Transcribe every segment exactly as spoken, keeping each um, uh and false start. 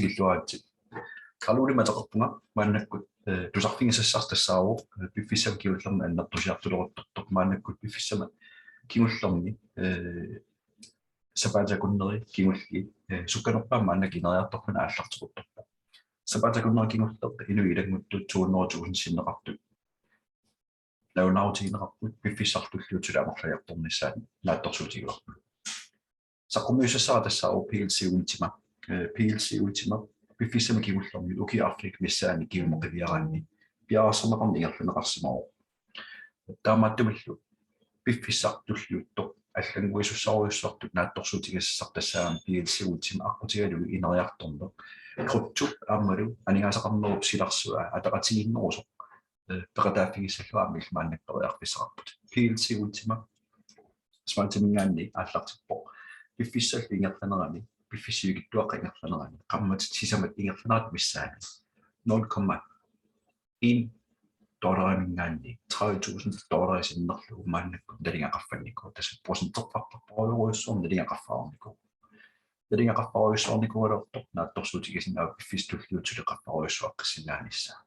Tikilluaritsi. Karl Ole ateqarpunga, maannakkut, eh, tusarfigisassarsi tassaavoq, eh, piffissami kingullermi annertusiartuleruttortoq, maannakkut piffissami kingullermi, eh, sapaatip akunneri kingulliit, eh, sukkanerpaamik maannakkut ineriartorluni aallarteruttorpoq. Sapaatip akunneri kingulleq inuit ilannguttut to hundrede tusind sinneqartut nalunaarutigineqarput, piffissaq tulliuttoq amerliartornissaanut naatsorsuutigivarput. Saqqummiussassara tassaavoq P L C Ultima. Eh, P L C Ultima piffissami kingullermi ukiut arfineq-marluk missaanni kingumut qiviaraanni piareersarneqarneq ingerlanneqarsimavoq. Taamaattumillu piffissaq tulliuttoq allannguisussarujussuartut naatsorsuutigisassarsi tassaavoq P L C Ultima aqqutigalugu ineriartorneq. Kryptop aammalu aningaasaqarnerup silarsua ataqatigiinnerusoq, eh, peqataaffigissallugu aamma illit maannakkut periarfissaqarputit. P L C Ultima Smartiminngaanniit aallartippoq. Piffissallu ingerlanerani, piffissap sivikitsuaqqap ingerlanerani, qaammatit sisamat ingerlanerat missaani nul komma en dollariminngaanniit tredive tusind dollarit sinnerlugu maannakkut nalinga qaffannikuuvoq, tassa procenterpassuarujussuarnik nalinga qaffarnikuuvoq. Nalinga qaffarujussuarnikuugaluartoq naatsorsuutigisinnaavoq piffissaq tulliuttoq suli qaffarujussuaqqissinnaanissaq.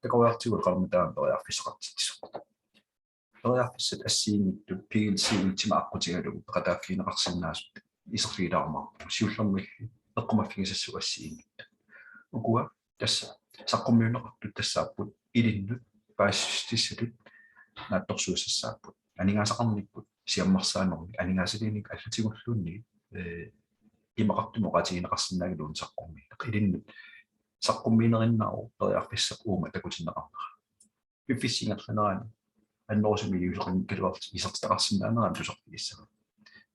Takoreertigu qaammatit taama periarfissaqartitsisoq. Periarfissat assigiinngitsut P L C Ultima aqqutigalugu peqataaffigineqarsinnaasut iserfigilaarumaarpagut, siullermilli eqqumaffigisassat assigiinngitsut. Ukua tassa saqqummiunneqartut tassaapput ilinnut paasissutissatut naatsorsuussassaapput. Aningaasaqarnikkut siammarsaanermi aningaasaliinik allatigulluunniit, eh, imaqartumik oqaatigineqarsinnaanngilluinnarpoq saqqummiineq. Ilinnut saqqummiinerinnaavoq periarfissaq uuma takutinneqarnera. Piffissap ingerlanerani annerusumik iliuuseqanngikkaluarlutit isertitaqarsinnaaneranut tusarfigissavaa.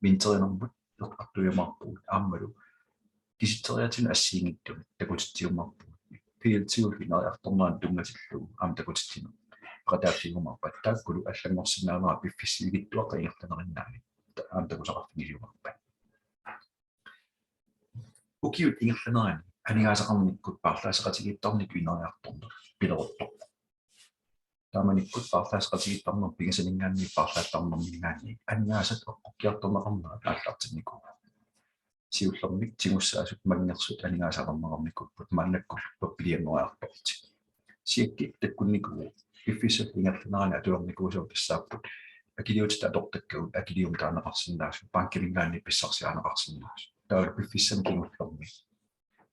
Minterinermut eqqartuiumaarpugut aammalu kisitseriaatinut assigiinngitsumik takutitsiumaarpugut. P L C-llu ineriartornerannut tunngatillugu aamma takutitsineq peqataaffigiumaarpat, taakkulu allanngorsinnaanera piffissap sivikitsuaqqap ingerlanerinnaani aamma takusaqarfigisiumaarpat. Ukiut ingerlaneranni aningaasaqarnikkut paarlaasseqatigiittarnikkut ineriartorneq pileruttorpoq. Taamanikkut paarlaasseqatigiittarneq pigisaninngaanniit paarlaattarnerminngaanniit aningaasat eqqukkiartorneqarnerat aallartinnikuuvoq. Siullermik tigussaasut manngersut aningaasat atorneqarnikuupput, maannakkullu pappilianngoriartorlutik. Checkit takkunnikuuvoq. Piffissallu ingerlanerani atulereernikuusoq tassaapput akiliutitut atortakkagut akiliumut taaneqarsinnaasut, bankiminngaanniit pissarsiarineqarsinnaasut. Taavalu piffissami kingullermi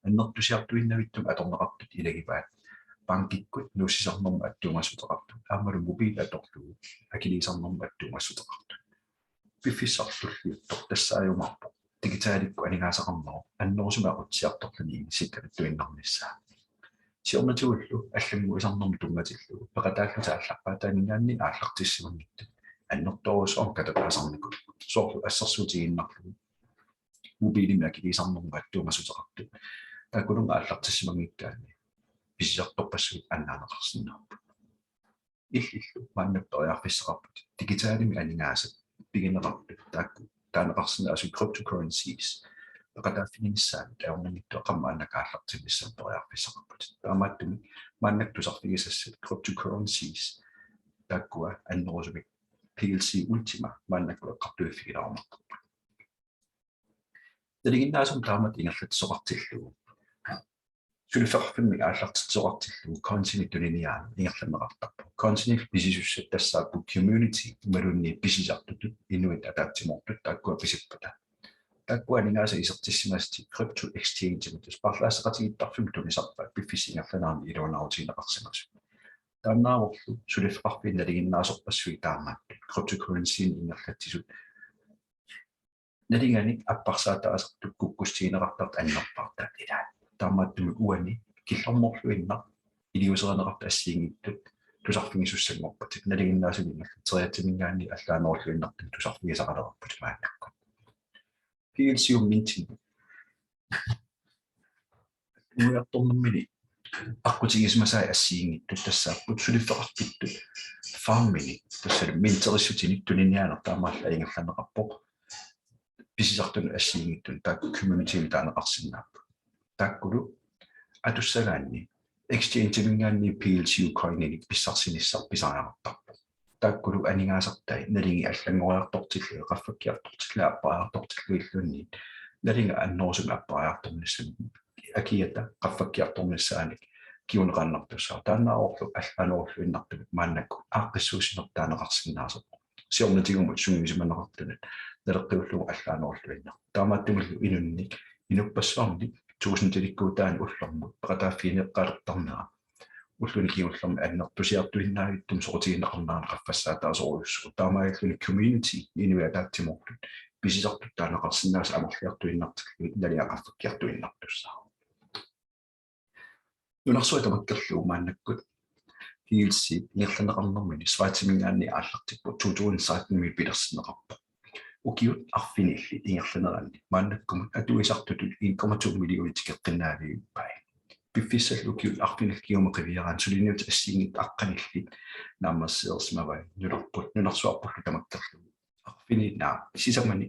annertusiartuinnavittumik atorneqartut ilagivaat bankikkut nuussisarnermut attuumassuteqartut aammalu mobiili atorlugu akiliisarnermut attuumassuteqartut. Piffissaq tulliuttoq tassaajumaarpoq digitaalikkut aningaasaqarnerup annerusumik aqutsiartorluni isikkaluttuinnarnissaa. Siornatigullu allannguisarnermut tunngatillugu peqataalluta aallaqqaataaninngaanniit aallartissimanngittut annertoorujussuarmik katertaasarnikuupput, soorlu assersuutigiinnarlugu mobiilimi akiliisarnermut attuumassuteqartut. Taakkununnga aallartissimanngikkaanni pisisartorpassuit annaaneqarsinnaapput. Illillu maanna periarfissaqarputit digitaalimik aningaasat pigineqartut taakku taaneqarsinnaasut cryptocurrencies peqataaffiginissaanut ajornanngitsuaqqamik aamma maanna aallartinnissaanut periarfissaqarputit. Taamaattumik maanna tusarfigisassat cryptocurrencies taakkua annerusumik P L C Ultima maannakkut eqqartuiffigilaarumaarparput. Nalinginnaasumik taamatut ingerlatsisoqartillugu, suliffeqarfimmik aallartitsisoqartillugu coinsinik tuniniaaneq ingerlanneqartarpoq. Coinsinillu pisisussat tassaapput community imaluunniit pisisartutut inuit ataatsimoortut taakkua pisippata. Taakkua aningaasat isertissimasatit crypto exchange-imut, tassa paarlaasseqatigiittarfimmut tunisarpaat piffissap ingerlanerani iluanaarutigineqarsimasut. Taannaavorlu suliffeqarfiit nalinginnaasorpassuit taamaattut cryptocurrency-nik ingerlatsisut nalinganik apparsaataasartut kukkussutigineqartartut annerpaartaat ilaat. Taamaattumik uani killormorluinnaq iliuuserineqartut assigiinngitsut tusarfigisussanngorpatit, nalinginnaasumik ingerlatseriaatsiminngaanniit allaanerulluinnartumik tusarfigisaqalerparput maannakkut. P L C-p minting nuiartornermini aqqutigisimasai assigiinngitsut tassaapput suliffeqarfittut farmini, tassalu minterissutinik tuniniaaneq taamaallaat ingerlanneqarpoq. Pisisartunut assigiinngitsunut taakku community-mik taaneqarsinnaapput. Taakkulu atussagaanni exchange-iminngaanniit P L C U coininik pissarsinissaq pisariaqartarpoq. Taakkulu aningaasartai nalingit allanngoriartortillugit, qaffakkiartortillugit, appariartortillugilluunniit nalinga annerusumik appariartornissamut akiata qaffakkiartornissaanik kinguneqaannartussaavoq. Taannaavorlu allaanerulluinnartumik maannakkut aaqqissuussinertut taaneqarsinnaasoq. Siornatigut sungiusimaneqartunut naleqqiullugu allaanerulluinnartoq. Taamaattumillu inunnik inuppassuarnit tuusintilikkuutaannik ullormut peqataaffigineqalertarnera ulluni kingullermi annertusiartuinnaavittumik soqutigineqarnerani qaffassaataasorujussuuvoq. Taamaalilluni community inuiaqatigiinnermut pisisartut taaneqarsinnaasut amerliartuinnartillugit nalinga qaffakkiartuinnartussaavoq. Nunarsuaq tamakkerlugu maannakkut P L C ingerlanneqarnermini Schweiziminngaanniit aallartippoq, to tusind seksten-imi pilersinneqarpoq. Ukiut arfinillit ingerlaneranni maannakkumut atuisartutut en komma to millionit tikeqqinnaavippai. Piffissallu ukiut arfinillit kingumut qiviaraanni suliniutit assigiinngitsut aqqanillit naammassilersimavai nunarput, nunarsuarpullu tamakkerlugu. Arfininni, naa, sisamani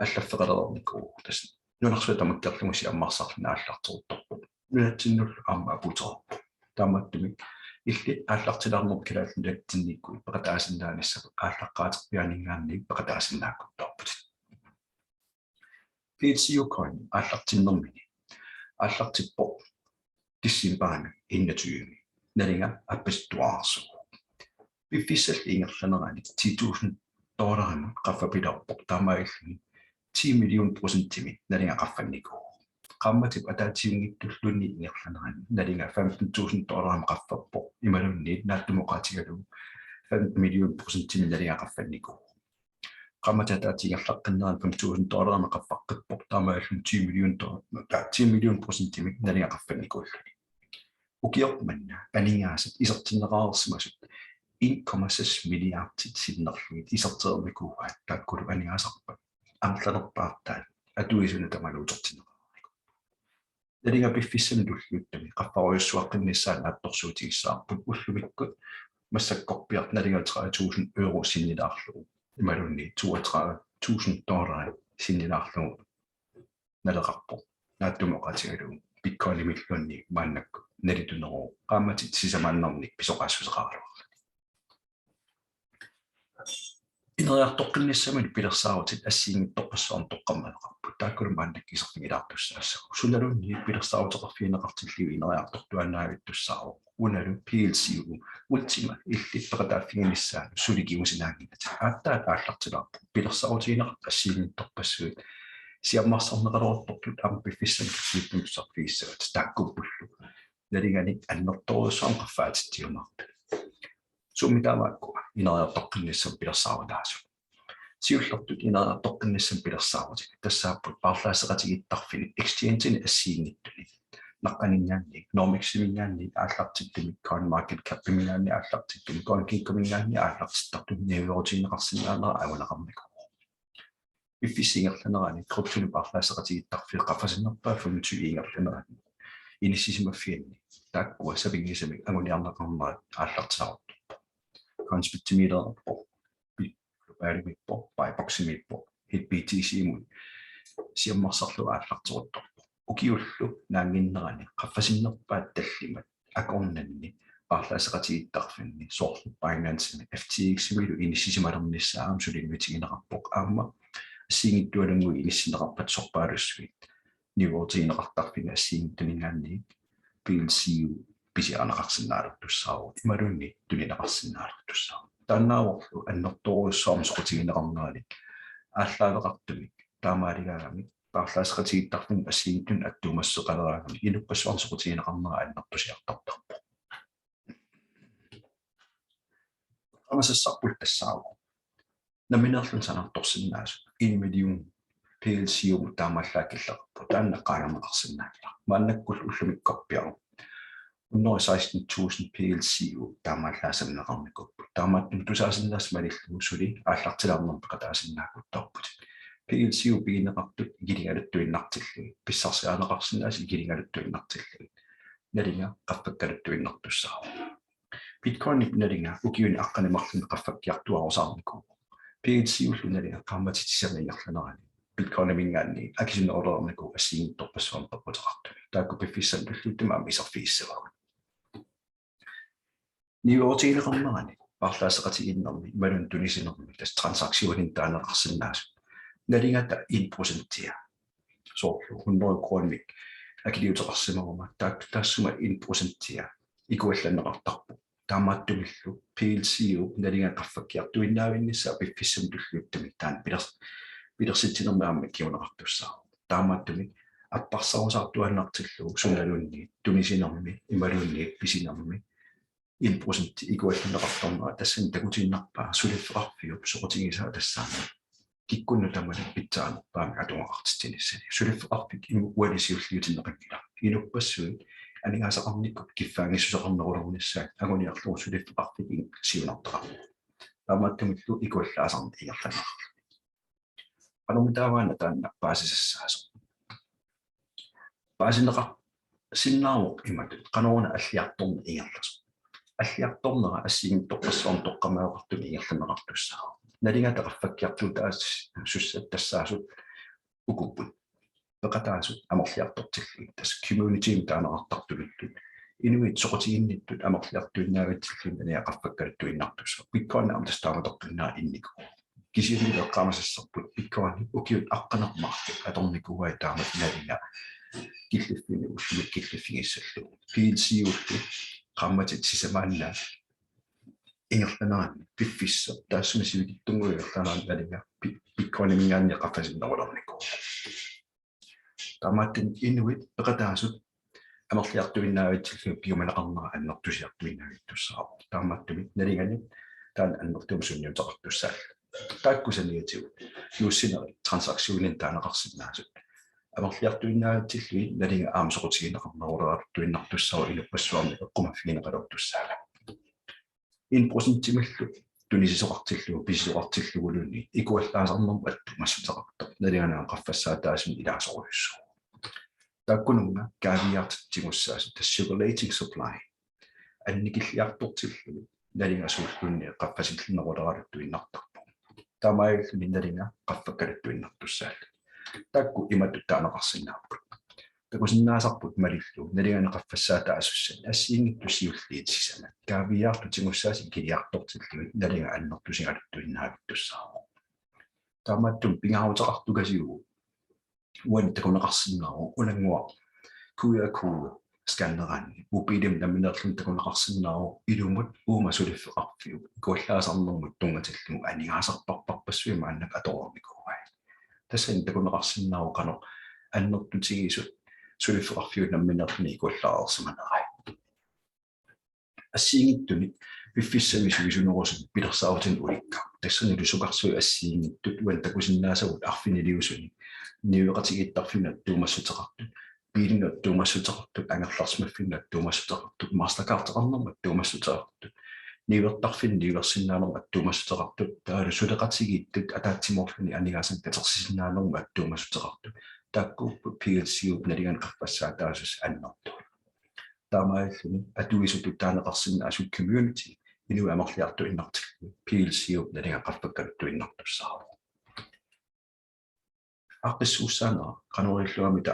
allaffeqalereernikuuvoq, tassa nunarsuaq tamakkerlugu siammarsarluni aallarteruttorpoq. Nunatsinnullu aamma apuutereerpoq. Taamaattumik illit aallartilaarneq Kalaallit Nunatsinniikkuit peqataasinnaanissamut aallaqqaaterpiaaninngaanniit peqataasinnaaleruttorputit. P L C U coin aallartinnermini aallartippoq decembarimi enogtyve. Nalinga appasittuararsuuvoq. Piffissalli ingerlanerani ti tusind dollarimut qaffapiloorpoq, taamaalilluni ti million procentimik nalinga qaffannikuuvoq. Qaammatip ataatsimiinngitsulluunniit ingerlanerani nalinga femten tusind dollarimut qaffappoq, imaluunniit naatsumik oqaatigalugu femten million procentimik nalinga qaffannikuuvoq. Qaammatip ataatsip ingerlaqqinnerani fem tusind dollarimut qaffaqqippoq, taamaalilluni ti million do-, ti million procentimik nalinga qaffannikuulluni. Ukioq manna aningaasat isertinneqareersimasut en komma seks milliardit sinnerlugit isertereernikuuaat, taakkulu aningaasarput amerlanerpaartaat atuisunut tamaluutertinneqareernikuupput. Nalinga piffissami tulliuttumi qaffarujussuaqqinnissaa naatsorsuutigissavarput, ullumikkut massakkorpiaq nalinga tredive tusind euro sinnilaarlugu imaluunniit toogtredive tusind dollarit sinnilaarlugu naleqarpoq. Naatsumik oqaatigalugu Bitcoinimilluunniit maannakkut nalituneruvoq, qaammatit sisamaannarnik pisoqaassuseqaraluarluni. Ineriartoqqinnissamut pilersaarutit assigiinngitsorpassuarnik toqqammaveqarput, taakkulu maannakkut iserfigilaartussaassapput. Sunaluunniit pilersaaruteqarfigineqartillugu ineriartortuaannavittussaavoq. Unalu P L C U Ultima illit peqataaffiginissaanut suli kingusinaanngilatit. Aatsaat aallartilaarpoq, pilersaarutigineqartut assigiinngitsorpassuit siammarsarneqaleruttortut aamma piffissami tulliuttumi tusarfigissavat, taakkuuppullu nalinganik annertoorujussuarmik qaffaatitsiumaartut. Sumi taamaakkua ineriartoqqinnissamut pilersaarutaasut. Siullertut ineriartoqqinnissamut pilersaarutit tassaapput paarlaasseqatigiittarfinni, exchange-ini assigiinngitsuni. Naqqaninngaanniit, Nomicsiminngaanniit aallartittumik, CoinMarketCapiminngaanniit aallartittumik, CoinGeckominngaanniit aallartittartut niuerutigineqarsinnaanera anguneqarnikuuvoq. Piffissap ingerlanerani kryptonik paarlaasseqatigiittarfiit qaffasinnerpaat femogtyve ingerlanerani inissisimaffianni taakkua sapinngisamik anguniarneqarnerat aallartilaaruttorpoq. Coinsbitimiilereerpoq, Globalimiippoq, Buyboximiippoq, H B T C-mut siammarsarlugu aallarteruttorpoq. Ukiullu naannginnerani qaffasinnerpaat tallimat akornanni paarlaasseqatigiittarfinni, soorlu Binancemi, F T X-imilu inissisimalernissaa aamma suliniutigineqarpoq. Aamma assigiinngitsualunnguit inissinneqarpat sorpaalussuit niuerutigineqartarfinni assigiinngitsuninngaanniit P L C U pisiarineqarsinnaalertussaavoq imaluunniit tunineqarsinnaalertussaavoq. Taannaavorlu annertoorujussuarmik soqutigineqarnerani aallaaveqartumik taamaaligaagamik paarlaasseqatigiittarfinnut assigiinngitsunut attuumassuteqaleraangamik inuppassuarnit soqutigineqarnera annertusiartortarpoq. Eqqaamasassarput tassaavoq nammineerluni sanaartorsinnaasut en million P L C U-mut taamaallaat killeqarpoq, taanna qaangerneqarsinnaanngilaq. Maannakkullu ullumikkorpiaq hundrede seksten tusind P L C U taamaallaat sammineqarnikuupput. Taamaattumik tusaasinnaasat malillugu suli aallartilaarnermut peqataasinnaakuttoorputit. P L C U pigineqartut ikiligaluttuinnartillugit, pissarsiarineqarsinnaasut ikiligaluttuinnartillugit, nalinga qaffakkaluttuinnartussaavoq. Bitcoinip nalinga ukiuni aqqaneq-marlunni qaffakkiartuaarusaarnikuuvoq. P L C U-llu nalinga qaammatit sisamat ingerlaneranni Bitcoiniminngaanniit akisunerulereernikuuvoq assigiinngitsorpassuarnik peqquteqartumik. Taakku piffissami tulliuttumi aamma iserfigissavagut. Niuerutigineqarnerani paarlaasseqatigiinnermi imaluunniit tunisinermi, tassa transaktioninik taaneqarsinnaasut, nalingata en procentia, soorlu hundrede kronimik akiliuteqarsimaguma taakku taassuma en procentia ikuallanneqartarpoq. Taamaattumillu P L C U-p nalinga qaffakkiartuinnaavinnissaa piffissami tulliuttumi taanna pilers-, pilersitsinermi aamma kinguneqartussaavoq. Taamaattumik apparsarusaartuaannartillugu sunaluunniit tunisinermi imaluunniit pisinermi en procent ikuallanneqartarnera tassani takutiinnarpaa suliffeqarfiup soqutigisaa tassaammat kikkunnut tamanut pitsaanerpaamik atugaqartitsinissani. Suliffeqarfik immuk uani siulliutinneqanngilaq. Inuppassuit aningaasaqarnikkut kiffaanngissuseqarnerulernissaat anguniarlugu suliffeqarfik siunertaqarpoq. Taamaattumillu ikuallaasarneq ingerlanneqarluni. Qanormitaava una taanna paasisassaasoq? Paasineqarsinnaavoq imatut, qanoruna alliartorneq ingerlasoq. Alliartornera assigiinngitsorpassuarnik toqqammavoqartumik ingerlanneqartussaavoq. Nalingata qaffakkiartuutaasussat tassaasut ukuupput. Peqataasut amerliartortillugit, tassa communitymik taaneqartartullu. Inuit soqutiginnittut amerliartuinnaavitsillugit nalinga qaffakkaluttuinnartussaq. Bitcoin aamma tassa taamatoqqinnaaq innikuuvoq. Kisiannili eqqaamasassarput Bitcoin ukiut aqqaneq-marluk atornikuuai taamatut nalinga killiffimmik ullumi killiffigissallugu. P L C U-llu qaammatit sisamaannaat ingerlaneranni piffissaq taassuma sivikitsunnguup ingerlanerani nalinga Bi-, Bitcoiniminngaanniit qaffasinnerulernikuuvoq. Taamaattumik inuit peqataasut amerliartuinnaavitsillugit piumaneqarnera annertusiartuinnavittussaavoq. Taamaattumik nalinganik taanna annertuumik sunniuteqartussaallugu. Taakku saniatigut juussinerit transaktioninik taaneqarsinnaasut amerliartuinnaavitsillugit nalinga aamma soqutigineqarneruleraluttuinnartussaavoq inuppassuarnit eqqumaffigineqalertussaagami. En procentimillu tunisisoqartillugu pisisoqartilluguluunniit ikuallaasarnermut attuumassuteqartoq nalinga qaffassaataasunik ilaasorujussuuvoq. Taakkununnga kaaviiaartitsinngussaasoq tassa circulating supply annikilliartortillugit nalinga suulluunniit qaffasinneruleraluttuinnartarpoq. Taamaalilluni nalinga qaffakkaluttuinnartussaalluni. Taakku imatut taaneqarsinnaapput. Takusinnaasarput malillugu nalinganik qaffassaataasussat assigiinngitsut siulliit sisamat kaaviiaartut tigussaasut ikiliartortillugit nalinga annertusigaluttuinnavittussaavoq. Taamaattumik pingaaruteqartukasiuvoq uani takuneqarsinnaavoq unannguaq Q R-kode scanneranni mobilimut nammineerluni takuneqarsinnaavoq ilumut uuma suliffeqarfiup ikuallaasarnermut tunngatillugu aningaasarparparpassuit maannakkut atoreernikuuai. Tassani takuneqarsinnaavoq qanoq annertutigisut suliffeqarfiup nammineerluni ikuallaareersimanerai. Assigiinngitsunik piffissami sivisunerusumik pilersaarutinik ulikkaarpoq. Tassanilu sukarsuit assigiinngitsut uani takusinnaasagut arfiniliusunik niueqatigiittarfinnut attuumassuteqartut, biilinnut attuumassuteqartut, angerlarsimaffinnut attuumassuteqartut, Mastercardeqarnermut attuumassuteqartut, niuertarfinni niuersinnaanermut attuumassuteqartut, taavalu suleqatigiittut ataatsimoorluni aningaasanik katersisinnaanermut attuumassuteqartut, taakkuupput P L C U-p nalinganik qaffassaataasussat annertuut. Taamaalilluni atuisutut taaneqarsinnaasut community inuit amerliartuinnartillugit P L C U-p nalinga qaffakkaluttuinnartussaavoq. Aaqqissuussaanera qanoq ilillugu mita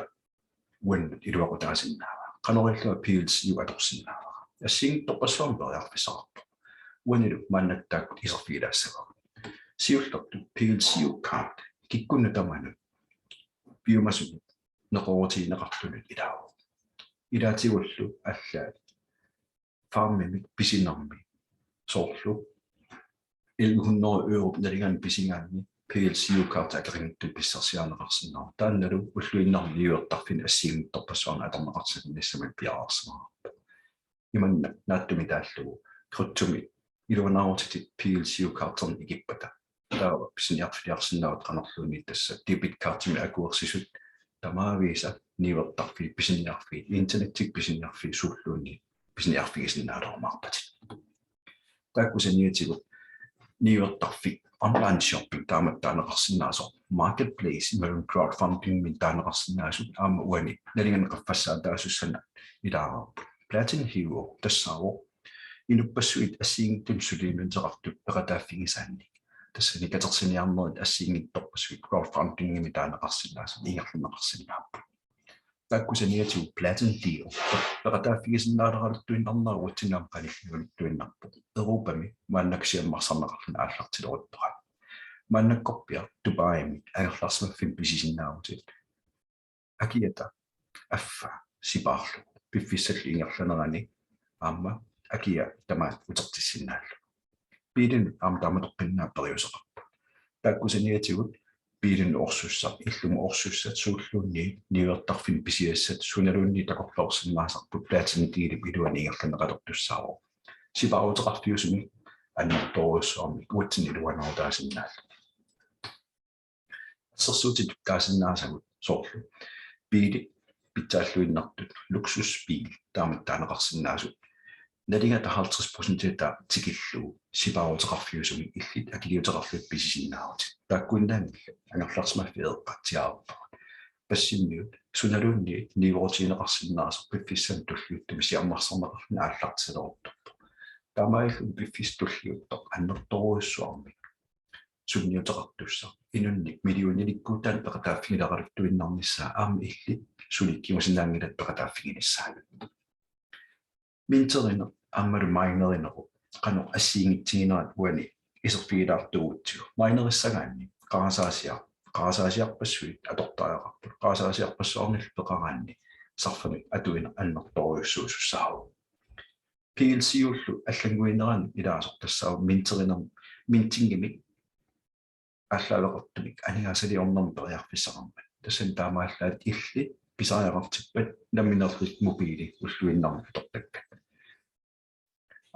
uannut iluaqutaasinnaava? Qanoq ilillugu P L C U atorsinnaava? Assigiinngitsorpassuarnik periarfissaqarpoq. Uanilu maannakkut taakkua iserfigilaassavagut. Siullertut P L C U card kikkunnut tamanut piumasunut neqeroorutigineqartunut ilaavoq. Ilaatigullu allaat farmimik pisinermi soorlu elleve hundrede europ nalinganik pisigaanni P L C U card akeqanngitsumik pissarsiarineqarsinnaavoq. Taannalu ulluinnarni niuertarfinni assigiinngitsorpassuarnik atorneqarsinnaassammat piareersimavoq. Imannak naatsumik taallugu kryptomi iluanaarutitit P L C U cardinit ikippata taava pisiniarfiliarsinnaavat qanorluunniit tassa debit cardimik akuersisut tamaavisa niuertarfiit pisiniarfiit internettikkut pisiniarfiit suulluunniit pisiniarfigisinnaalerumaarpatit. Taakku saniatigut niuertarfik online shopping taamatut taaneqarsinnaasoq marketplace imaluunniit crowdfundingimik taaneqarsinnaasut aamma uani nalinganik qaffassaataasussanut ilaareerput. Platin Hero tassaavoq inuppassuit assigiinngitsunik suliniuteqartut peqataaffigisaannik. Tassani katersiniarnerit assigiinngitsorpassuit crowdfundingimik taaneqarsinnaasut ingerlanneqarsinnaapput. Taakku saniatigut Platin Deal peqataaffigisinnaaleraluttuinnarnera uatsinnut aamma qanilliuluttuinnarpoq. Europami maannakkut siammarsarneqarluni aallartileruttorami. Maannakkorpiaq Dubaimi angerlarsimaffinni pisisinnaavutit. Akiata, affaa, sipaarlugu. Piffissallu ingerlanerani aamma akia tamaat utertissinnaallugu. Biilinut aamma taamatoqqinnaaq periuseqarpoq. Taakku saniatigut biilinut orsussat, illumut orsussat, suulluunniit niuertarfinni pisiassat, sunaluunniit takorloorsinnaasarput Platinum Dealip iluani ingerlanneqalertussaavoq. Sipaaruteqarfiusumik annertoorujussuarmik uatsinnut iluanaarutaasinnaallugu. Assersuutitut taasinnaasagut soorlu biilit pitsaalluinnartut, luksusbiilit taamatut taaneqarsinnaasut, nalinga halvtreds procentia tikillugu sipaaruteqarfiusumik illit akiliuteqarlutit pisisinnaavutit. Taakkuinnaanngillat angerlarsimaffiit eqqaatsiarput. Passimmiut sunaluunniit niuerutigineqarsinnaasoq piffissami tulliuttumi siammarsarneqarluni aallartileruttorpoq. Taamaalilluni piffissaq tulliuttoq annertoorujussuarmik sunniuteqartussaq inunnik millionilikkuutaannik peqataaffigileraluttuinnarnissaa aamma illit suli kingusinnaanngilatit peqataaffiginissaanut. Minterineq aammalu minerinerup qanoq assigiinngitsuunerat uani iserfigilaartuugutsigu. Minerissagaanni qarasaasiaq, qarasaasiarpassuit atortariaqarput, qarasaasiarpassuarnillu peqaraanni sarfamik atuineq annertoorujussuusussaavoq. P L C U-llu allannguinerani ilaasortassaavoq minterineq, mintingimik aallaaveqartumik aningaasaliornermik periarfissaqarmat. Tassani taamaallaat illit pisariaqartippat nammineerlutit mobiili ulluinnarni atortakkat.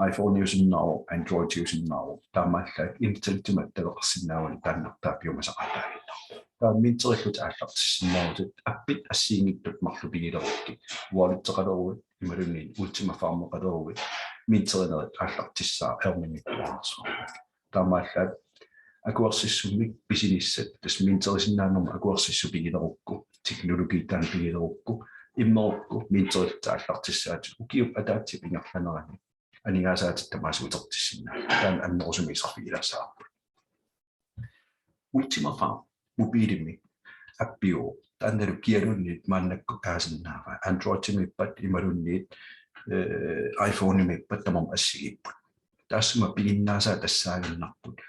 iPhone-iusinnaavoq, Android-iusinnaavoq, taamaallaat internetimik attaveqarsinnaaguni taannartaa piumasaqaataaginnarpoq. Taava minterillutit aallartissinnaavutit appit assigiinngitsut marluk pigilerukkit, walleteqaleruit imaluunniit Ultima Farmeqaleruit minterinerit aallartissaat erninngippalaarsuarmik. Taamaallaat akuersissummik pisinissat, tassa minterisinnaanermut akuersissut pigilerukku, teknologi taanna pigilerukku, immerukku minterillutit aallartissaatit ukiup ataatsip ingerlanerani aningaasaatit tamaasa utertissinnaallugit. Taanna annerusumik iserfigilaassavarput. Ultima Farm mobiilimi appiuvoq. Taannalu kialuunniit maannakkut taasinnaavaa. Androidimiippat imaluunniit, eh, iPhonemiippat tamarmik assigiipput. Taassuma piginnaasaa tassaaginnarput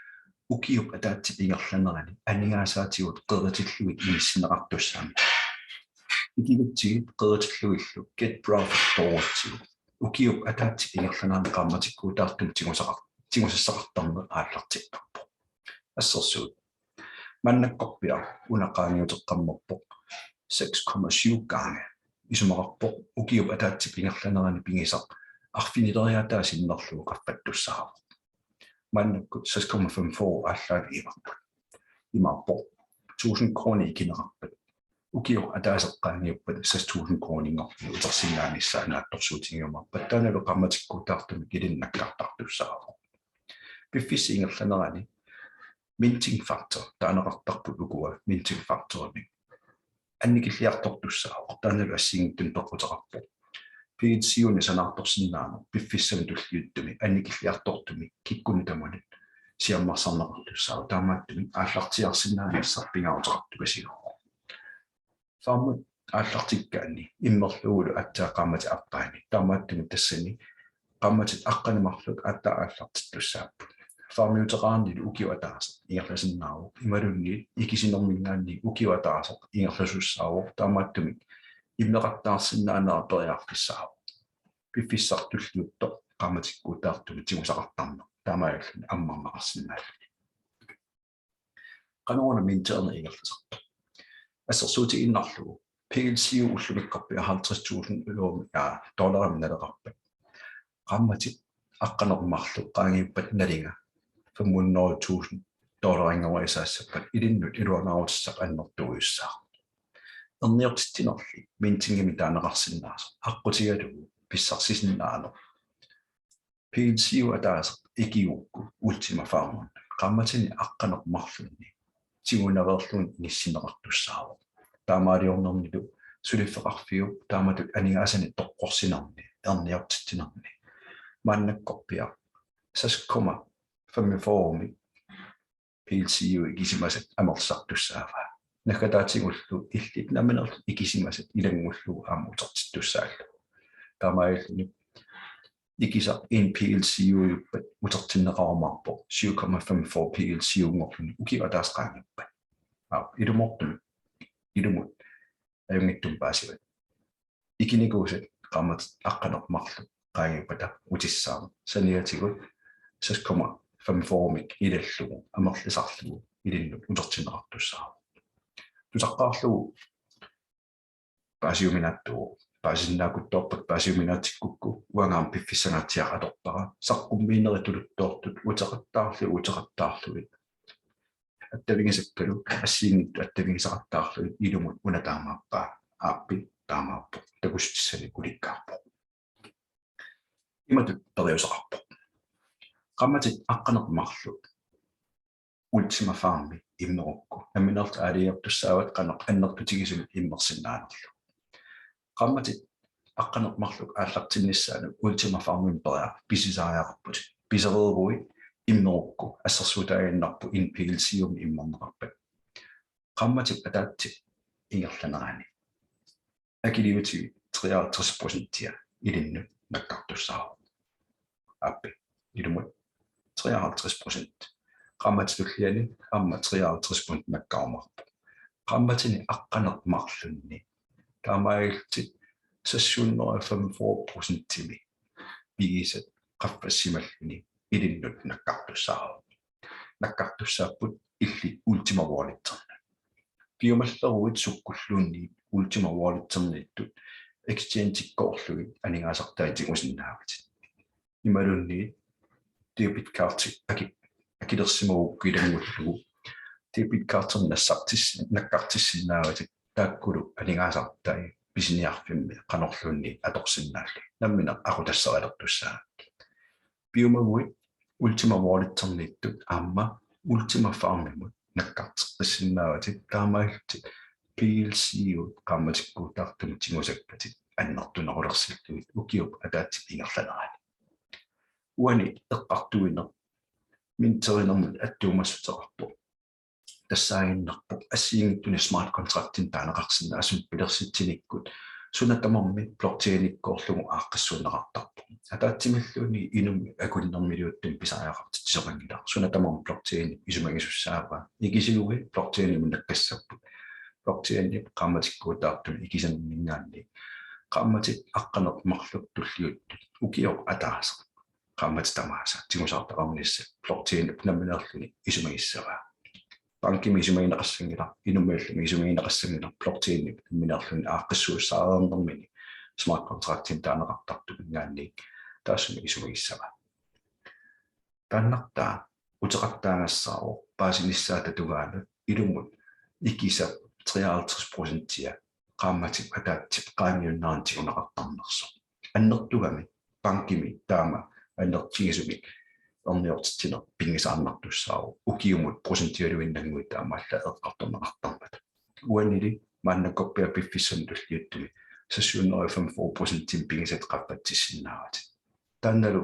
ukiup ataatsip ingerlanerani aningaasaatigut qeritillugit inissinneqartussaammat. Ikigutsigit qeritillugillu get profit toorutsigu ukiup ataatsip ingerlanerani qaammatikkuutaartumik tigusaqar-, tigusassaqartarneq aallartipparput. Assersuut. Maannakkorpiaq una qaangiuteqqammerpoq seks komma syv gange. Isumaqarpoq ukiup ataatsip ingerlanerani pigisaq arfinileriaataa sinnerlugu qaffattussaavoq. Maannakkut seks komma fem fire aallaavigivarput. Imaappoq tusind kroner ikineqarpat ukioq ataaseq qaangiuppat seks tusind kroninngorluni utersinnaanissaa naatsorsuutigiumaarpat, taannalu qaammatikkuutaartumik ilinnut nakkartartussaavoq. Piffissap ingerlanerani minting factor taaneqartarput, ukua minting factorimik annikilliartortussaavoq, taannalu assigiinngitsunik peqquteqarpoq. P L C U-nik sanaartorsinnaaneq piffissami tulliuttumi annikilliartortumik kikkunnut tamanut siammarsarneqartussaavoq, taamaattumik aallartiaarsinnaanissaq pingaaruteqartukasiuvoq. Farmit aallartikkaanni immerlugulu aatsaat qaammatit aappaanni, taamaattumik tassani qaammatit aqqaneq-marluk aatsaat aallartittussaapput. Farmiuteqarnilu ukioq ataaseq ingerlasinnaavoq imaluunniit ikisinermiingaanniit ukioq ataaseq ingerlasussaavoq, taamaattumik immeqattaarsinnaanera periarfissaavoq. Piffissaq tulliuttoq qaammatikkuutaartumik tigusaqartarneq taamaalilluni ammarneqarsinnaalluni. Qanoruna minterineq ingerlasartoq? Assersuutigiinnarlugu P L C U ullumikkorpiaq halvtreds tusind euromik, aa, dollarimik naleqarpat, qaammatit aqqaneq-marluk qaangiuppat nalinga fem hundrede tusind dollarinngorisaassappat ilinnut iluanaarutissaq annertuujussaaq. Erniortitsinerli mintingimik taaneqarsinnaasoq aqqutigalugu pissarsisinnaaneq. P L C U ataaseq ikigukku Ultima Farmimi qaammatini aqqaneq-marlunni tigunaveerluni inissinneqartussaavoq. Taamaaliornernilu suliffeqarfiup taamatut aningaasanik toqqorsinerni erniortitsinerni maannakkorpiaq seks komma femogfyrremik P L C U ikisimasat amerlisartussaavaa. Naggataatigullu illit nammineerlutit ikisimasat ilanngullugu aamma utertittussaallugu. Taamaalilluni ikisaq en P L C U-uppat utertinneqarumaarpoq syv komma fem fire P L C U-nngorluni ukioq ataaseq qaangiuppat. Aap, ilumoortumik, ilumut ajunngitsumik paasivat. Kinguaassat qaammatit aqqaneq-marluk qaangiuppata utissaaq. Saniatigut seks komma femogfyrremik ilallugu amerlisarlugu ilinnut utertinneqartussaavoq. Tusaqqaarlugu paasiuminaatsuuvoq. Paasisinnaakutsoorpat paasiuminaatsikkukku uangaana piffissangaatsiaq atorpara. Saqqummiinerit tuluttoortut uteqattaarlugit uteqattaarlugit attavigisakkalu assigiinngitsut attavigisaqattaarlugit ilumut una taamaappaa, aappi taamaappoq, takussutissanik ulikkaarpoq. Imatut periuseqarpoq. Qaammatit aqqaneq-marluk Ultima Farmi immerukku nammineerlutit aalajangertussaavat qanoq annertutigisumik immersinnaanerlugu. Qaammatit aqqaneq-marluk aallartinnissaanut Ultima Farmimik periarfissaq pisisariaqarput. Pisereeruit immerukku assersuutaaginnarpoq N P L C U-mi immerneqarpat. Qaammatip ataatsip ingerlanerani akiliutivit treoghalvtreds procentia ilinnut nakkartussaavoq. Aappi, ilumut treoghalvtreds procent. Qaammatip tulliani aamma treoghalvtreds procent nakkarumaarpoq. Qaammatini aqqaneq-marlunni taamaalillutit seks hundrede og femogfyrre procentimik pigisat qaffassimalluni ilinnut nakkartussaavoq. Nakkartussaapput illit Ultima Walleternut. Piumalleruit sukkulluunniit Ultima Walleterniittut exchange-ikkoorlugit aningaasartai tigusinnaavatit. Imaluunniit debit card aki-, akilersimagukkit ilanngullugu debit cardimik nassartis-, nakkartissinnaavatit, taakkulu aningaasartai pisiniarfimmi qanorluunniit atorsinnaallugit nammineq aqutassarilertussaavatit. Piumaguit Ultima Walleterniittut aamma Ultima Farmimut nakkarteqqissinnaavatit, taamaalillutit P L C U-t qaammatikkuutaartumik tigusakkatit annertunerulersillugit ukiup ataatsip ingerlanerani. Uani eqqartuineq minterinermut attuumassuteqarpoq. Tassaaginnarpoq assigiinngitsunik smart contractinik taaneqarsinnaasumik pilersitsinikkut suna tamarmi blockchain-ikkoorlugu aaqqissuunneqartarpoq. Ataatsimilluunniit inummik akunnermiliuttumik pisariaqartitsisoqanngilaq. Suna tamarmi blockchain isumagisussaavaa. Ikisiguit blockchainimut nakkassapput. Blockchainip qaammatikkuutaartumik ikisaninninngaanniit qaammatit aqqaneq-marluk tulliuttut ukioq ataaseq qaammatit tamaasa tigusartaqarnissaq blockchainip nammineerluni isumagissavaa. Bankimi isumagineqassanngilaq, inummiallumi isumagineqassanngilaq, blockchainip nammineerluni aaqqissuussaareernermini smart contractinik taaneqartartuminngaanniit taassuma isumagissavaa. Taannartaa uteqattaagassaavoq paasinissaata tungaanut ilumut ikisap treoghalvtreds procentia qaammatip ataatsip qaangiunnerani tiguneqartarnersoq. Annertugami bankimi taama annertutigisumik erniortitsineq pinngisaannartussaavoq, ukiumut procentialuinnannguit taamaallaat eqqartorneqartarmata. Uanili maannakkorpiaq piffissami tulliuttumi seks hundrede og femogfyrre procentimik pigisatit qaffatsissinnaavatit. Taannalu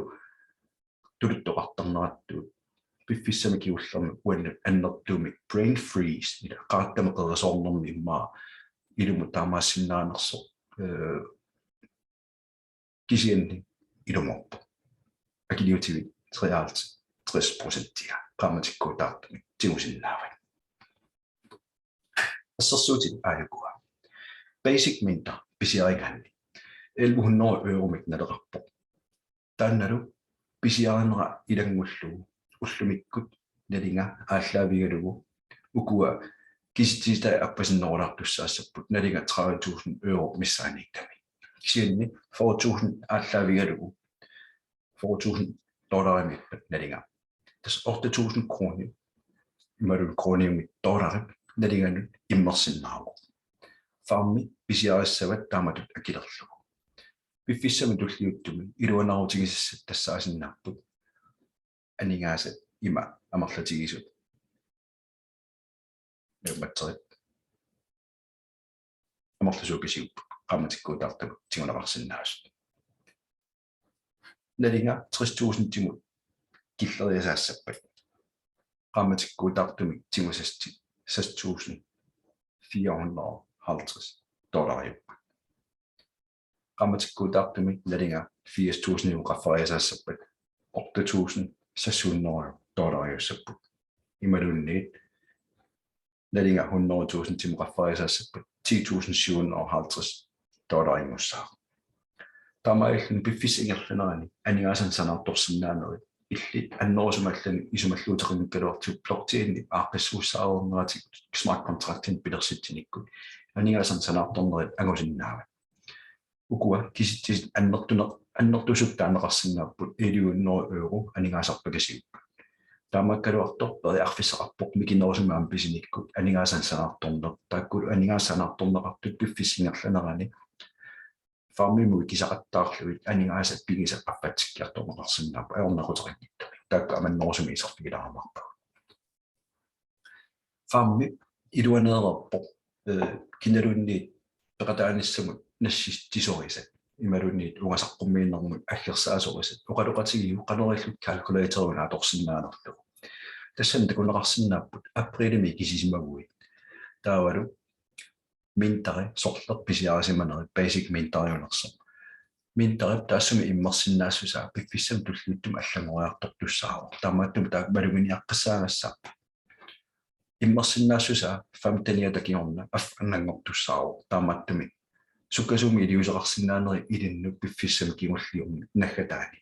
tuluttoqartarnerattut piffissami kingullermi uannut annertuumik brain freeze, ila qarattamik qerisoornermi immaqa ilumut taamaassinnaanersoq, øh, kisianni ilumoorpoq. Akiliutivit treoghalvtreds procentia qaammatikkuutaartumik tigusinnaavat. Assersuutit aajukua. Basic minter pisiarigaanni elleve hundrede euromik naleqarpoq. Taannalu pisiarinera ilanngullugu ullumikkut nalinga aallaavigalugu ukua kisitsisitai appasinnerulaartussaassapput nalinga tredive tusind euro missaaniikkami. Kisianni fyrre tusind aallaavigalugu fyrre tusind dollarimiippat nalinga, tassa otte tusind kroner imaluunniit kroniumik dollarit nalinganut immersinnaavoq. Farmi pisiarissavat taamatut akilerlugu. Piffissami tulliuttumi iluanaarutigisassat tassaasinnaapput aningaasat ima amerlatigisut. Naammatserit amerlasuut pisiupput qaammatikkuutaartumik tiguneqarsinnaasut. Nalinga tres tusindimut killeriasaassappat qaammatikkuutaartumik tigusassatit seks tusind fire hundrede og halvtreds dollariupput. Qaammatikkuutaartumik nalinga firs tusindimut qaffariasaassappat otte tusind seks hundrede dollariussapput. Imaluunniit nalinga hundrede tusindimut qaffariasaassappat ti tusind syv hundrede og halvtreds dollarinngussaaq. Taamaalilluni piffissap ingerlanerani aningaasanik sanaartorsinnaanerit illit annerusumik allanut isumalluuteqanngikkaluartigu blockchainip aaqqissuussaareerneratigut smart contractinik pilersitsinikkut aningaasanik sanaartornerit angusinnaavat. Ukua kisitsisit annertuneq-, annertuusut taaneqarsinnaapput elleve hundrede euro aningaasarpakasiupput. Taamaakkaluartoq periarfissaqarpoq mikinerusumik aamma pisinikkut aningaasanik sanaartorneq, taakkulu aningaasat sanaartorneqartut piffissap ingerlanerani farmimut ikisaqattaarlugit aningaasat pigisat qaffatsikkiartorneqarsinnaapput ajornaquteqanngitsumik. Taakku amannerusumik iserfigilaarumaarpagut. Farmip iluaneereerpoq, eh, kinaluunniit peqataanissamut nassitsisorisat imaluunniit uunga saqqummiinermut aggersaasorisat oqaloqatigiuk qanoq ilillutit calculatoriuna atorsinnaanerlugu. Tassani takuneqarsinnaapput aprilimi ikisisimaguit. Taavalu minteri sorleq pisiarisimanerit, basic minteriunersoq. Minterip taassuma immersinnaassusaa piffissami tulliuttumi allanngoriartortussaavoq. Taamaattumik taakku maluginiaqqissaagassaapput. Immersinnaassusaa femteniata kingorna affannanngortussaavoq. Taamaattumik sukkasuumik iliuuseqarsinnaanerit ilinnut piffissami kingulliummut naggataani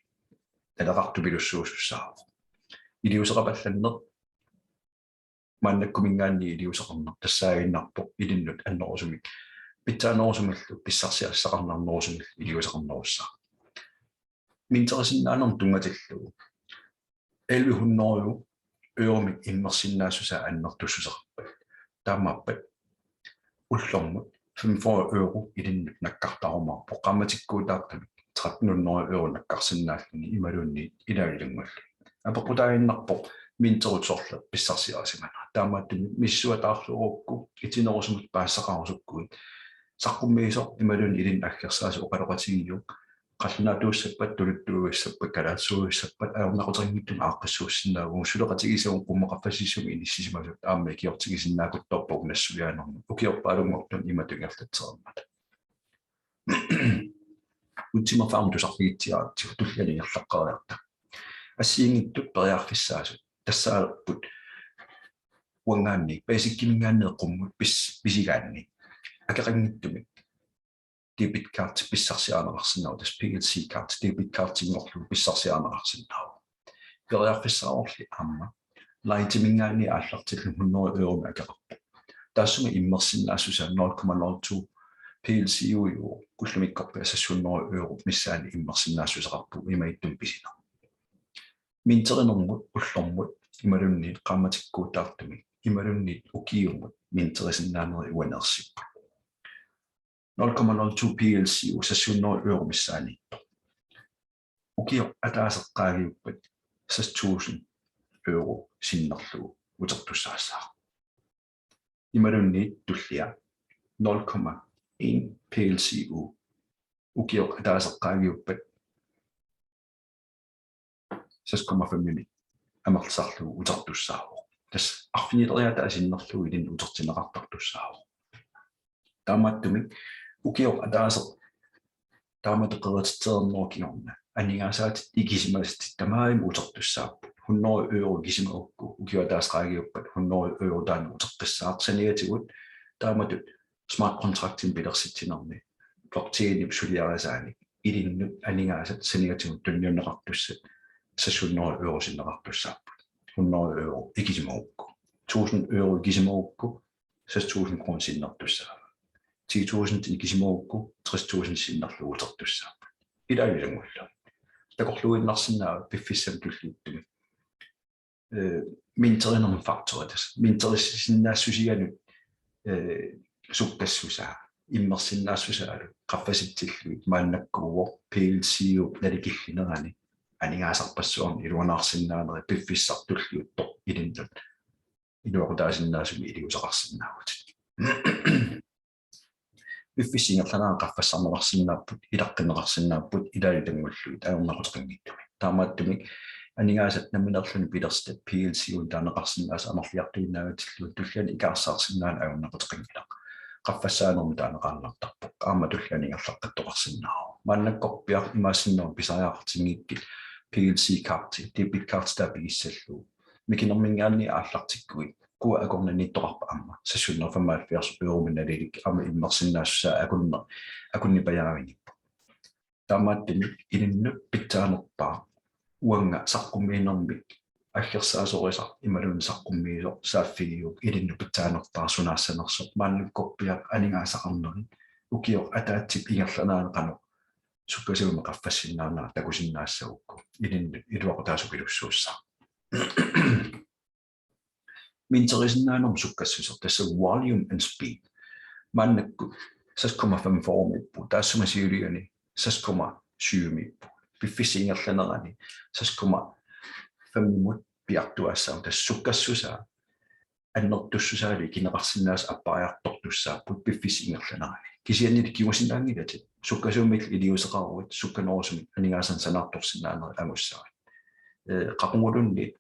naleqartupilussuusussaavoq. Iliuuseqapallanneq maannakkumiingaanniit iliuuseqarneq tassaaginnarpoq ilinnut annerusumik, pitsaanerusumillu pissarsiassaqarnarnerusumillu iliuuseqarnerussaaq. Minterisinnaanermut tunngatillugu elleve hundrede euromik immersinnaassusaa annertussuseqarpat. Taamaappat ullormut femogfyrre euro ilinnut nakkartarumaarpoq, qaammatikkuutaartumik tretten hundrede euro nakkarsinnaalluni imaluunniit ilaalu ilanngullugit. Apeqqutaaginnarpoq minterit sorleq pissarsiarisimanera. Taamaattumik misissuataarluarukku itinerusumut paasisaqarusukkuit saqqummiisoq imaluunniit ilinnut aggersaasoq oqaloqatigiuk, qallunaatuussappat, tuluttuussappat, kalaallisuussappat ajornaquteqanngitsumik aaqqissuussinnaavugut, suleqatigisagut qummut qaffasissumut inissisimasut aamma ikiortigisinnaakuttorpagut nassuiaanermut ukiorpaalunngortunut imatut ingerlatsereermata. Ultima Farm tusarfigitsiaratsigu tullianut ingerlaqqeriarta. Assigiinngitsut periarfissaasut tassaalerput uanngaanniit, basicimiingaanniit qummut pis-, pisigaanni akeqanngitsumik debit card pissarsiarineqarsinnaavoq, tassa P L C card debit cardinngorlugu pissarsiarineqarsinnaavoq. Periarfissaavorli aamma Lightimiingaanniit aallartillugu hundrede euromik akeqarpoq. Taassuma immersinnaassusaa nul komma nul to P L C-ujuuvoq, ullumikkorpiaq seks hundrede euro missaani immersinnaassuseqarpugut imaattumik pisineq. Minterinermut ullormut imaluunniit qaammatikkuutaartumik imaluunniit ukiumut minterisinnaanerit uaneersipput. Nul komma nul to P L C-u seks hundrede euro missaaniittoq. Ukioq ataaseq qaangiuppat seks tusind euro sinnerlugu utertussaassaaq. Imaluunniit tullia nul komma en P L C-u ukioq ataaseq qaangiuppat seks komma fem-imik amerlisarlugu utertussaavoq. Tassa arfinileriaataa sinnerlugu ilinnut utertinneqartartussaavoq. Taamaattumik ukioq ataaseq taamatut qerititsereernerup kingorna aningaasaatit ikisimasatit tamarmik utertussaapput. Hundrede euro ikisimagukku ukioq ataaseq qaangiuppat hundrede euro taanna uteqqissaaq, saniatigut taamatut smart contractinik pilersitsinermi blockchainip suliarisaanik ilinnut aningaasat saniatigut tunniunneqartussat seks hundrede euro sinneqartussaapput. Hundrede euro ikisimagukku, tusind euro ikisimagukku seks tusind kroner sinnertussaavoq. Ti tusind ikisimagukku tres tusind sinnerlugu utertussaapput. Ilaalu ilanngullugit. Takorluuinnarsinnaavat piffissami tulliuttumi. Eh, minterinermi faktori tassa. Minterisinnaassusianut, eh, sukkassusaa, immersinnaassusaalu qaffasitsillugit maannakkuuvoq P L C-up nalikillinerani aningaasarpassuarnik iluanaarsinnaanerit piffissami tulliuttumi ilinnut iluaqutaasinnaasumik iliuuseqarsinnaavutit. Piffissap ingerlanerani qaffassarneqarsinnaapput, ilaqqinneqarsinnaapput, ilaalu ilanngullugit ajornaquteqanngitsumik. Taamaattumik aningaasat nammineerluni pilersitat P L C-unik taaneqarsinnaasut amerliartuinnavitillugu tullianut ikaarsaarsinnaaneq ajornaquteqanngilaq. Qaffassaanermut taaneqaannartarpoq. Aamma tullianut ingerlaqqittoqarsinnaavoq. Maannakkorpiaq imaassinnaavoq pisariaqartinngikkit P L C card, debit card taava pigissallugu. Mikinermiingaanniit aallartikkuit Kuat akornanniittoqarpat aamma seks hundrede femoghalvfjerds euromik nalilik aamma immersinnaassusaa akunner-, akunnipajaavigippoq. Taamaattumik ilinnut pitsaanerpaaq uanga saqqummiinermik aggersaasorisaq imaluunniit saqqummiisoq saaffigiuk ilinnut pitsaanerpaaq sunaassanersoq maannakkorpiaq aningaasaqarnerit ukioq ataatsip ingerlanerani qanoq sukkasuumik qaffasinnaanera takusinnaassagukku ilinnut iluaqutaasupilussuussaaq. Minterisinnaanermut sukkassuseq tassa volume and speed. Maannakkut seks komma fem formiippugut, taassuma siuliani seks komma syvmiippugut. Piffissap ingerlanerani seks komma femimut piartuaassaaq, tassa sukkassusaa annertussusaa ikineqarsinnaasut appariartortussaapput piffissap ingerlanerani. Kisiannili kingusinnaanngilatit sukkasuumik iliuuseqaruit sukkanerusumik aningaasanik sanaartorsinnaanerit angussavat. Ee, qaquguluunniit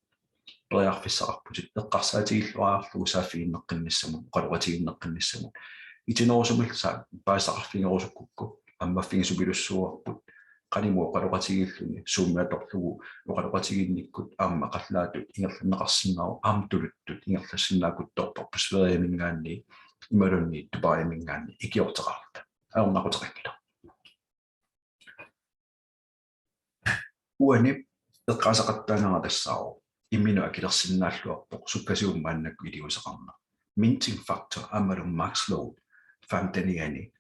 periarfissaqarputit, eqqarsaatigilluariarlugu saaffiginneqqinnissamut, oqaloqatigiinneqqinnissamut. Itinerusumillu sa-, paasisaqarfigerusukkukku ammaffigisoq pilussuuarput. Qanimut oqaloqatigiilluni, Zoomimi atorlugu oqaloqatigiinnikkut aamma qallunaatut ingerlanneqarsinnaavoq, aamma tuluttut ingerlassinnaaleruttorparput Sverigeminngaanniit imaluunniit Dubaiminngaanniit ikiorteqarluta. Ajornaquteqanngilaq. Uani eqqaasaqattaagara tassaavoq imminut akilersinnaalluarpoq sukkasuumik maannakkut iliuuseqarneq. Minting factor aammalu max load femteniani,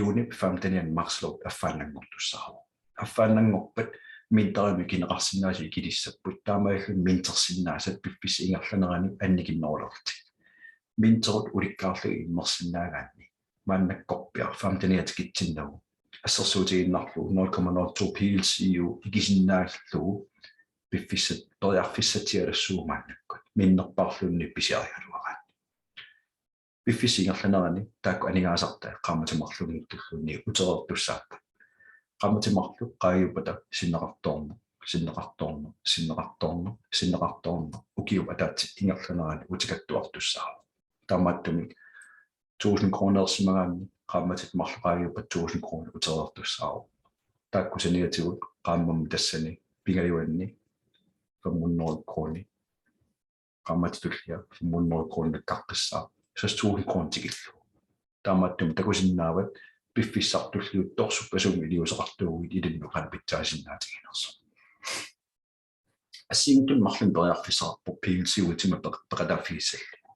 unip femteniani max load affaannanngortussaavoq. Affaannanngorpat minterimik ikineqarsinnaasut ikilissapput, taamaalilluni mintersinnaasat piffissap ingerlanerani annikinnerulerlutik. Minterit ulikkaarlugit immersinnaagaanni maannakkorpiaq femteniata tikitsinnagu assersuutigiinnarlugu nul komma nul to P L C U ikisinnaallugu piffissat periarfissatsialassuuvoq maannakkut minnerpaarluunniit pisiarigaluaraanni. Piffissap ingerlanerani taakku aningaasartai qaammatit marlunnguttulluunniit utereertussaapput. Qaammatit marluk qaangiuppata sinneqartoorneq, sinneqartoorneq, sinneqartoorneq, sinneqartoorneq ukiup ataatsip ingerlanerani utikattuartussaavoq. Taamaattumik tusind kroneersimagaanni qaammatit marluk qaangiuppata tusind kroner utereertussaavoq. Taakku saniatigut qaammammik tassani pingajuanni fem hundrede kroner, qaammatip tullia fem hundrede kroner nakkaqqissaaq, seks tusind kroner tikillugu. Taamaattumik takusinnaavat piffissaq tulliuttoq sukkasuumik iliuuseqartuuguit ilinnut qanoq pitsaasisinnaatiginersoq. Assigiinngitsunik marlunnik periarfissaqarpoq P L C U-timik peq-, peqataaffigissallugu.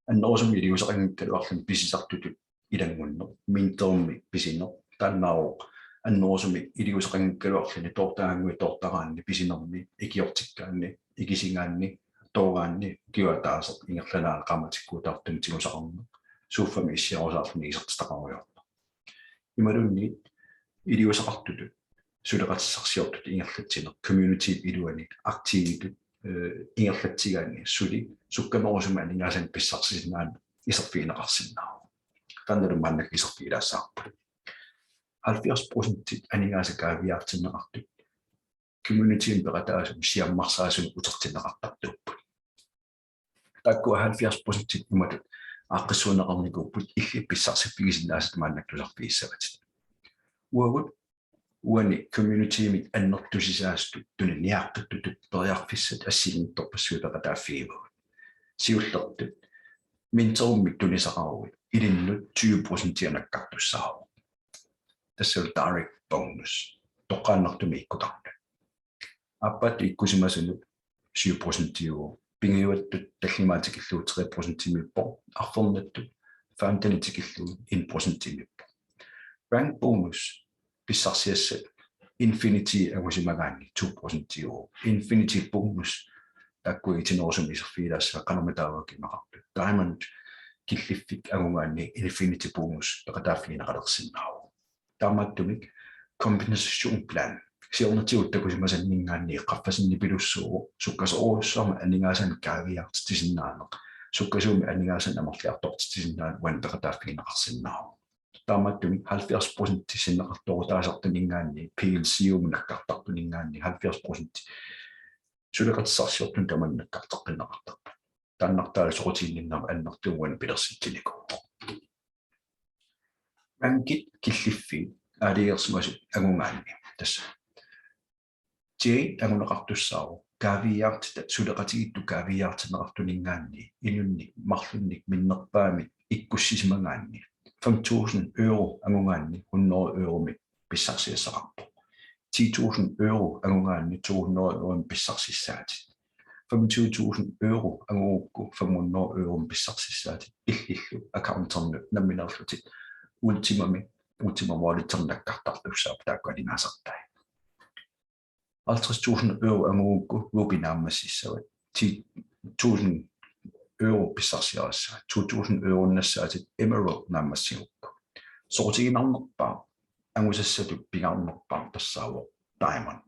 Annerusumik iliuuseqanngikkaluarluni pisisartutut ilanngunneq, minterimik pisineq, taannaavoq annerusumik iliuuseqanngikkaluarluni toortagaannguit toortaraanni pisinermi, ikiortikkaanni, ikisigaanni, tooraanni, ukiup ataaseq ingerlanerani qaammatikkuutaartumik tigusaqarneq, suuffami issiarusaarluni isertitaqarujoorneq. Imaluunniit iliuuseqartutut suleqatissarsiortutut ingerlatsineq, communityp iluani aktiivitut, eh, ingerlatsigaanni suli sukkanerusumik aningaasanik pissarsisinnaaneq iserfigineqarsinnaavoq. Taannalu maannakkut iserfigilaassavarput. Halvfjerds procentit aningaasat kaaviiaartinneqartut communitymi peqataasumut siammarsaasunut utertinneqartartuupput. Taakku halvfjerds procentit imatut aaqqissuunneqarnikuupput, illit pissarsiffigisinnaasatit maannakkut tusarfigissavatit. Uagut uani communitymik annertusisaasutut tuniniaaqqittutut periarfissat assigiinngitsorpassuit peqataaffigivagut. Siullertut minterimik tunisaqaruit ilinnut tyve procentia nakkartussaavoq. Tassalu direct bonus. Toqqaannartumik ikkutartut. Aappaattut ikkusimasunut syv procentiuvoq. Pingajuattut tallimaat tikillugu tre procentimiippoq. Arfernattut femten tikillugu en procentimiippoq. Rank bonus pissarsiassat Infinity angusimagaanni to procentiuvoq. Infinity bonus taakku itinerusumik iserfigilaassavat qanormitaava imaqartut. Diamond killiffik angugaanni Infinity bonus peqataaffigineqalersinnaavoq. Taamaattumik compensation plan siornatigut takusimasanninngaanniit qaffasinnipilussuuvoq, sukkasoorujussuarmik aningaasanik kaaviiaartitsisinnaaneq, sukkasuumik aningaasanik amerliartortitsisinnaaneq uani peqataaffigineqarsinnaavoq. Taamaattumik halvfjerds procent sinneqartoorutaasartuninngaanniit, P L C U-mut nakkartartuninngaanniit halvfjerds procent suleqatissarsiortunut tamanut nakkarteqqinneqartarpoq. Taannartaalu soqutiginninnermik annertuumik uani pilersitsinikuuvoq. Rankit killiffiit aalajangersimasut angugaanni tassa Jade anguneqartussaavoq, kaaviiaartitaq suleqatigiittut kaaviiaartinneqartuninngaanniit inunnik marlunnik minnerpaamik ikkussisimagaanni fem tusind euro angugaanni hundrede euromik pissarsiassaqarpoq. Ti tusind euro angugaanni to hundrede euromik pissarsissaatit. Femogtyve tusind euro angugukku fem hundrede euromik pissarsissaatit. Illillu accounternut nammineerlutit Ultimami, Ultima Walleternut nakkartartussaapput taakku aningaasartai. Halvtreds tusind euro angugukku Ruby naammassissavat. Ti tusind euro pissarsiarissavat. To tusind euroinnassaatit Emerald naammassigukku. Soqutiginarnerpaaq angusassatut pingaarnerpaaq tassaavoq Diamond.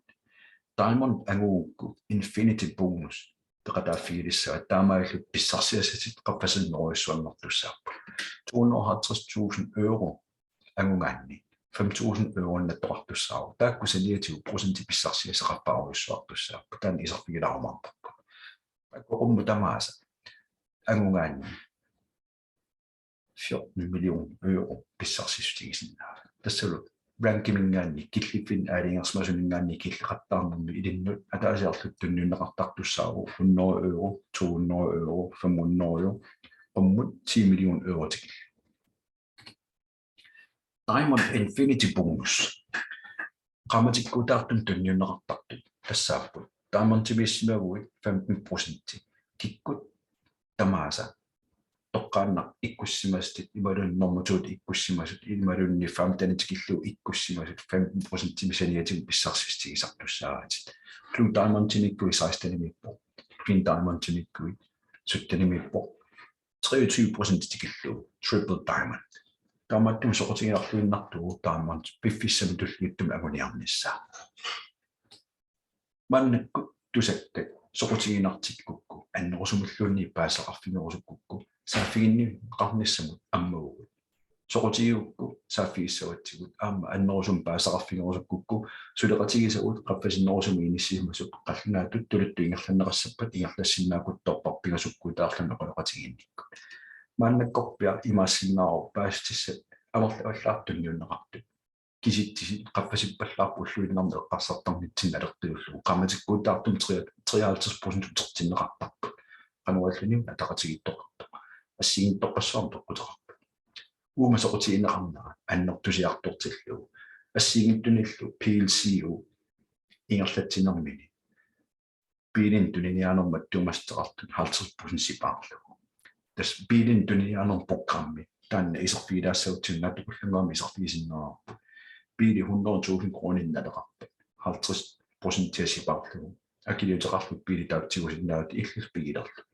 Diamond angugukku Infinity Bonus peqataaffigilissavat, taamaalillutit pissarsiassatit qaffasinnerujussuanngortussaapput. To hundrede og halvtreds tusind euro angugaanni fem tusind euroinnattoqartussaavoq. Taakku saniatigut procenti pissarsiassat qaffarujussuartussaapput. Taanna iserfigilaarumaarparput. Taakku qummut tamaasa angugaanni fjorten million euro pissarsissutigisinnaavat. Tassalu rankiminngaanniit killiffinni aalajangersimasuninngaanniit killeqattaarnermi ilinnut ataasiarlutit tunniunneqartartussaavoq hundrede euro, to hundrede euro, fem hundrede euro, qummut ti million euro tikillugu. Diamond Infinity Bonus. Qaammatikkuutaartumik tunniunneqartartut tassaapput: Diamondimiissimaguit femten procent. Kikkut tamaasa toqqaannaq ikkussimasatit imaluunniit normu to-t ikkussimasut imaluunniit femten tikillugu ikkussimasut femten procentimik saniatigut pissarsissutigisartussaavatit. Blue Diamondimiikkuit sekstenimiippoq. Green Diamondimiikkuit syttenimiippoq. Treogtyve procent tikillugu Triple Diamond. Taamaattumik soqutiginarluinnartuuvoq Diamond piffissami tulliuttumi anguniarnissaa. Maannakkut tusakkat soqutiginartikkukku annerusumilluunniit paasisaqarfigerusukkukku saaffiginninneqarnissamut ammavugut. Soqutigigukku saaffigissavatsigut aamma annerusumik paasisaqarfigerusukkukku suleqatigisagut qaffasinnerusumik inissisimasut qallunaatut tuluttut ingerlanneqassappat ingerlassinnaakkut torparpigasukkuutaarluni oqaloqatigiinnikkut. Maannakkorpiaq imaassinnaavoq paasissutissat amerlavallaartut tunniunneqartut. Kisitsisit qaffasippallaarput ulluinnarni eqqarsartarnitsinni naleqqiullugu. Qaammatikkuutaartumik tre-, treoghalvtreds procent utertinneqartarput. Qanoq iliorluni ataqatigiittoqartoq. Assigiinngitsorpassuarnik peqquteqarpoq. Uuma soqutigineqarnera annertusiartortillugu. Assigiinngitsunillu P L C U ingerlatsinermini biilinik tuniniaanermut tuumassuteqartut halvtreds procent sipaarlugu. Tassa biilinik tuniniaanermut programmi taanna iserfigilaassagutsigu naatsukullannguamik iserfigisinnaavarput. Biili hundrede tusind kroninik naleqarpat halvtreds procentia sipaarlugu akiliuteqarlutit biili taakku tigusinnaavat illit pigilerlutit.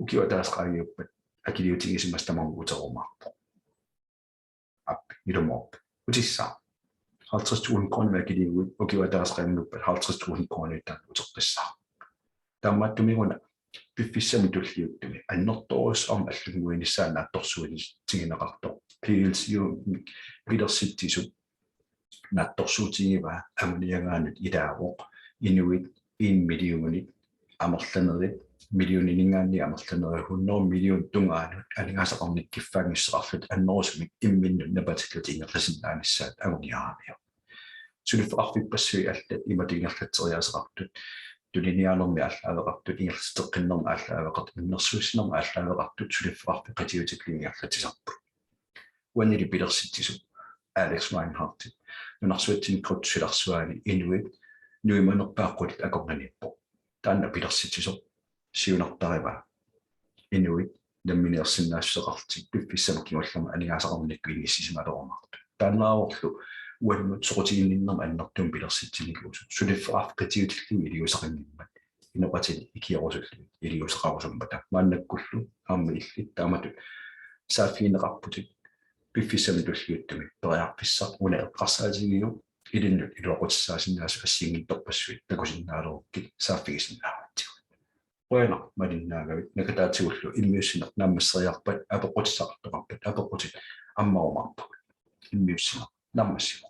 Ukioq ataaseq qaangiuppat akiliutigisimasoq tamarmik uterumaarpoq. Aap, ilumoorpoq. Utissaaq. Halvtreds tusind kroner akiliiguit ukioq ataaseq qaangiuppat halvtreds tusind kroner taanna uteqqissaaq. Taamaattumik-una piffissami tulliuttumi annertoorujussuarmik allannguinissaa naatsorsuutigineqartoq P L C U pilersitsisup naatsorsuutigivaa anguniagaanut ilaavoq inuit en millionit amerlanerit, millioniningaanniit amerlanerit hundrede millionit tungaanut aningaasaqarnikkut kiffaanngissuseqarlutik annerusumik imminnut napatillutik ingerlasinnaanissaat anguniaramiuk. Suliffeqarfippassuit allat imatut ingerlatseriaaseqartut, tuniniaanermi aallaaveqartut, ingerlatitseqqinnermi aallaaveqartut, innersuussinermi aallaaveqartut suliffeqarfik qitiutillugu ingerlatsisarput. Uanili pilersitsisup Alex Reinhardtip nunarsuatsinni kryptop silarsuani inuit nuimanerpaat qulit akornanniippoq. Taanna pilersitsisoq siunertarivaa inuit nammineersinnaassuseqarlutik piffissami kingullermi aningaasaqarnikkut inissisimalerumaartut. Taannaavorlu uannut soqutiginninnermik annertuumik pilersitsinikuusoq suliffeqarfik qitiutillugu iliuuseqanngimmat inoqatinik ikiorusullugit iliuuseqarusummata. Maannakkullu aamma illit taamatut saaffigineqarputit piffissami tulliuttumi periarfissaq una eqqarsaatigiuk ilinnut iluaqutissaasinnaasut assigiinngitsorpassuit takusinnaalerukkit saaffigisinnaavatsigut. Qujanaq malinnaagavit. Nakataatigullu immiussineq naammasseriarpat apeqqutissaqartoqarpat apeqqutit ammarumaarpagut. Immiussineq naammassivoq.